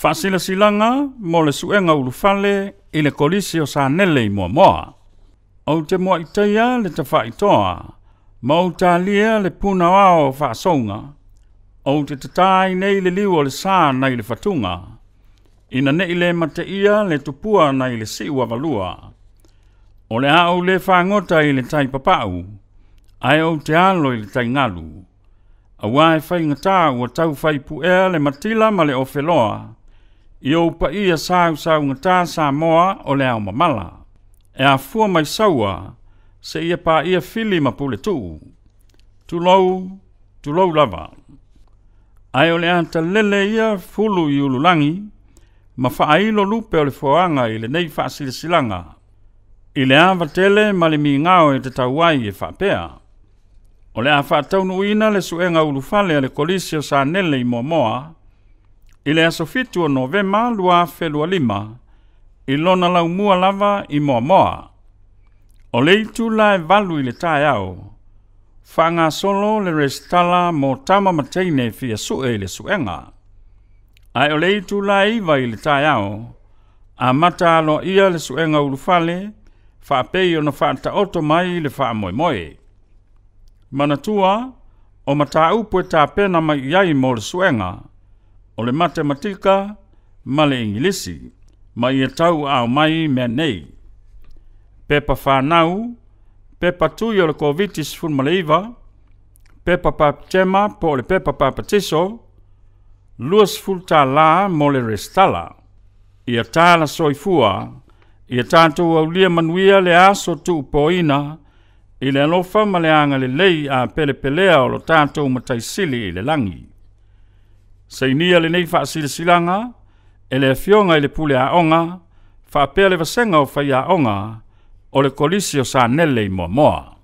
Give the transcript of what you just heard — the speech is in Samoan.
Faasilasilaga mo le Suega Ulufale i le Kolisi o Sanele i Moamoa. Ou te muaitaia le tafaitoa, ma ou talia le punaoao o faasouga, ou te tatā ai nei le liu o le sa nai le fatuga, ina nei le mateia le tupua nai le siuavalua. O le a ou le fagota i le tai papau, ae ou te alo i le tai galu. Auā e faigata ua tau fai puea le matila ma le ofeloa, i ou paia sausaugata Samoa o le ao mamala. E afua mai Saua, seia paia Fili ma Puletuu. Tulou, tulou lava. Ae o le a talele ia fulu i ululagi, ma faailo lupe o le foaga i lenei faasilasilaga, i le ava tele ma le migao e tatau ai e faapea. O le a faataunuuina le suega ulufale a le Kolisi o Sanele i Moamoa, i le aso 7 o Novema 2025, i lona laumua lava i Moamoa. O le itula e 8 i le taeao, faagasolo le resitala mo tama ma teine fia sue i le suega. Ae o le itula e 9 i le taeao, amata aloaia le suega ulufale, faapei ona faataoto mai le faamoemoe. Manatua, o mataupu e tapena mai i ai mo le suega, o le matematika ma le Igilisi, ma ia tauaao mai mea nei. Pepa whanau, pepa tui o le COVID-19, pepa papitema po o le pepa papatiso, $20 mo le resitala. Ia tala soifua, ia tatou aulia manuia le aso tuupoina, i le alofa ma le agalelei a pelepelea o lo tatou mataisili i le lagi. Sainia lenei faasilasilaga, e le afioga i le pule aoga, faapea le vasega o faiaoga, o le Kolisi o Sanele i Moamoa.